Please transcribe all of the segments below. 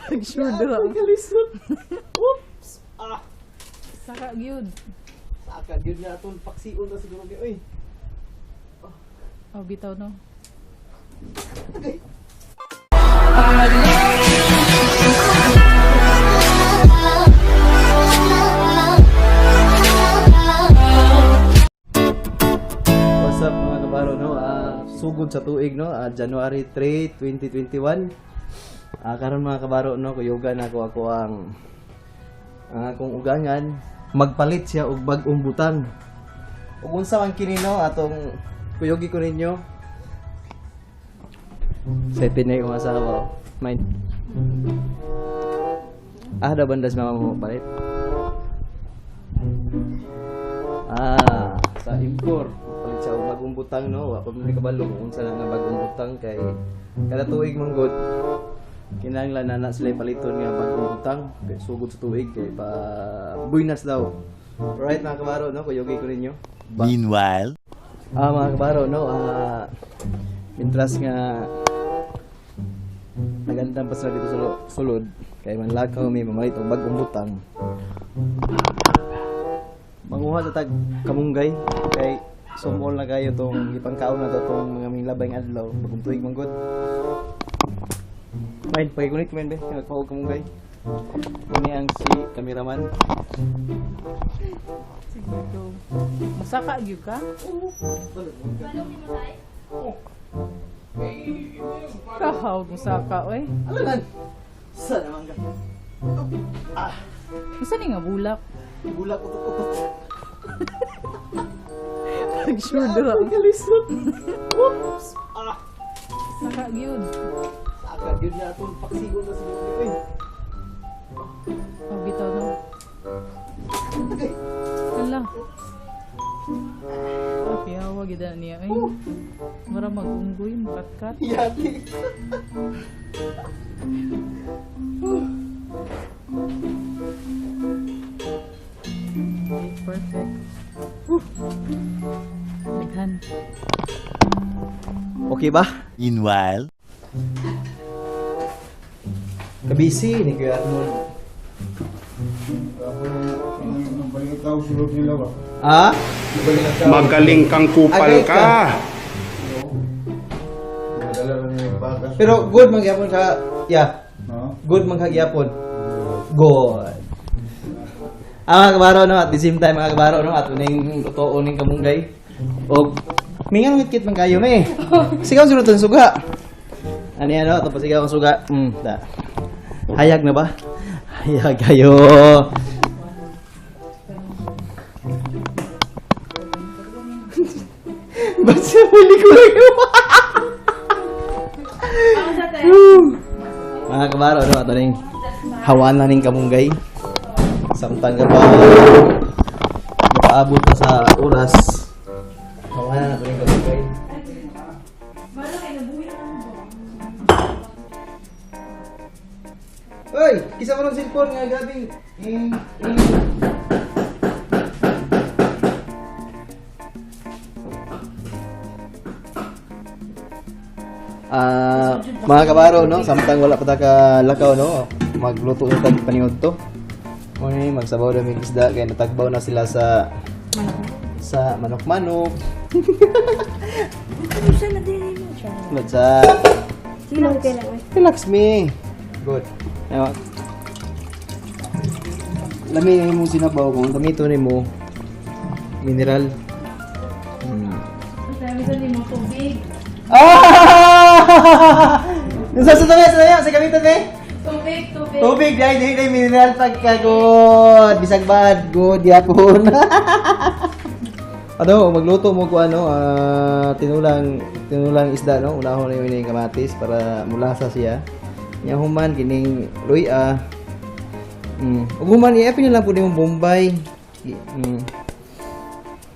Pag-sure dira. Kalisod. Oops. Ah. Saka gyud. Saka gyud nga atong paksion na siguro ni oy. Oh, bitaw no. What's up, mga kabaro, no? Sugod sa tuig, no? January 3, 2021. Karon, mga kabaro, no, kuyugan ako ako ang akong ugangan magpalit siya og bag-ong butang. Ug unsa man kini, no, atong kuyugi ko ninyo. Sa Pinay kong asawa, oh. Mind. Da bandas mama mo palit. Sa impor. Palit siya og bagong butang, no. Wa pa man kabalo kung unsa na nga bagong butang kay kada tuig man gud kinahanglan na na sila paliton nga bagong butang kay sugod sa tuig kay pa buinas daw. Right, mga kabaro, no, kuyugi ko ninyo. Meanwhile, Mga kabaro, no, mintras nga nagandang pa sila dito sa sulod kay manlakaw may mamalit og bagong butang. Manguha sa tag kamunggay kay sumol na kayo tong gipangkaon na to tong mga labay nga adlaw bagong tuig man gud. Mind, pakikunit man be, nagpaog kamunggay. Ini ang si cameraman. Sige, go. Masaka gyud ka? Kahaw musaka oy. Alangan. Sa naman ka. Unsa ni nga bulak? Bulak utot-utot. Pag-sure dira. Kalisod. Oops. Ah. Saka gyud. Saka gyud nga atong paksigon na siguro ni oy. Oh, bitaw no. Hala. Ah, piyawa gyud na niya ay. Mara mag-unggoy, makatkat. Yati. Okay, perfect. Daghan. Okay ba? Meanwhile, Kabisi ni Kuya Arnold. Ah? Magaling kang kupal Agay ka. ka. Pero good man gyapon ka. Yeah. Good man ka gyapon. Good. Mga kabaro, no, at the same time, mga kabaro, no, ato ning totoo ning kamunggay. Og mingan ngit man kayo me. Sigaw siguro tong suga. Ano yan, no? Ato pa sigaw ang suga. Da. Hayag na ba? Hayag kayo. Ba't siya huli ko lang yun? Mga kabaro, no, ato ning hawaan na ning kamunggay. Samtang ka pa napaabot na sa oras. Hawaan na ito ning kamunggay. Hoy, isa mo ng cellphone nga gabi. Eh, eh. Mga kabaro, no, samtang wala pa ta ka lakaw, no, magluto na tag paniud to. Mo ni magsabaw na mig isda kay natagbaw na sila sa manok-manok. Sa relax me. Good. Ewa. Lami na imong sinabaw kung gamito nimo mineral. Sabi sa nimo tubig. Ah! Sa sa sa sa sa gamiton me. Tubig, tubig. Tubig dai dai dai mineral pagka good. Bisag bad good yapon. Ano, magluto mo ko ano, tinulang tinulang isda, no. Unahon na yun yung kamatis para mulasa siya. Nya human kining luya. Ug human i-epin na lang pud imong Bombay.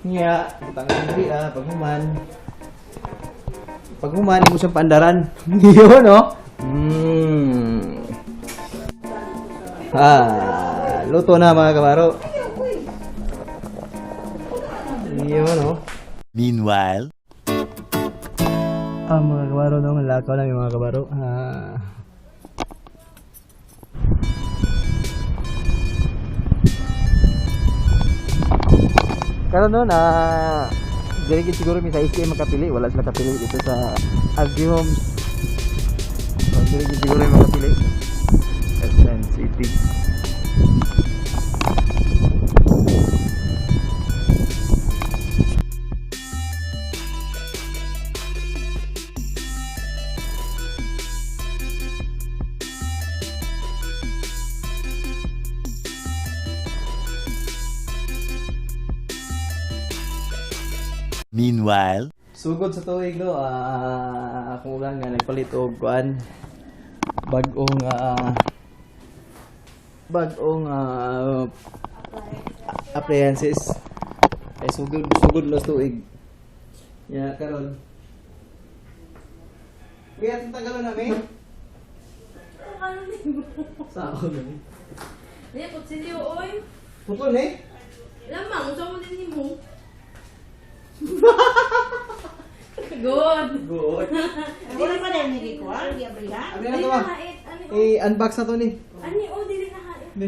Nya, butang ang luya pag human. Pag human imo siyang paandaran. Yun, no? Luto na, mga kabaro. Yun, no? Meanwhile, Mga kabaro, no? Malakaw na yung mga kabaro. Karon no na diri gid siguro mi sa SK makapili, wala sila kapili dito sa Agri Homes. So, diri gid siguro mi makapili. SM City. Meanwhile. Sugod sa tuig no, akong ulan nga nagpalit og kuan, bag-ong bag-ong appliances. Ay sugod sugod los tuig. Ya karon. Biya tong tagalon na mi. Sa ako na mi. Hindi, kutsilyo, oy. Putol eh. Lamang, unsa mo din mo? Good. Good. Wala pa na yung kuan, giabrihan. Ano na Dili to ba? na hait. Ani, oh. I-unbox na to ni. Ani, oh, dili na hait. Be.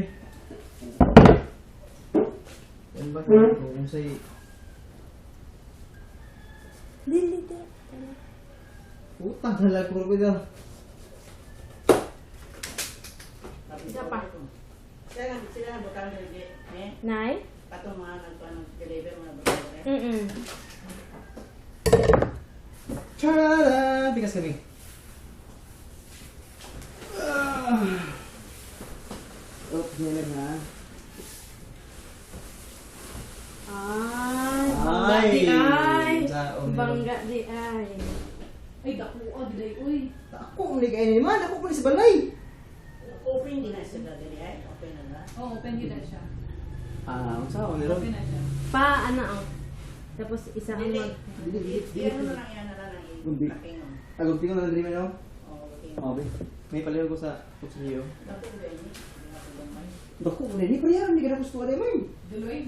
Unbox na to kung sa'y Dili, dili. Utang na lang ko ko. Isa pa. Sila na butang dili. Eh, Nay? katong mga nagkuan deliver mga butang. Tara! Bigas kami. Ah. Oh, yan na. Ay, bangga di ay. Saon nila. Bangga di ay. Ay, dako ah, di uy. Ako, uli kayo naman. Ako po sa balay. Open din na sila dili ay, open na na. Oh, open yun na siya. Ah, ang saon nila. Open na siya. Pa, ano oh. Tapos isa ang mag... Dili, dili, dili. Ano na lang yan na lang Gumbi. i-packing. Agumpi ko na lang dili no? Oh, okay. Oh, be. May palayo ko sa kutsilyo. Dako ba ni? Dako, ni pa yan. Hindi ka na gusto ka man. Duloy.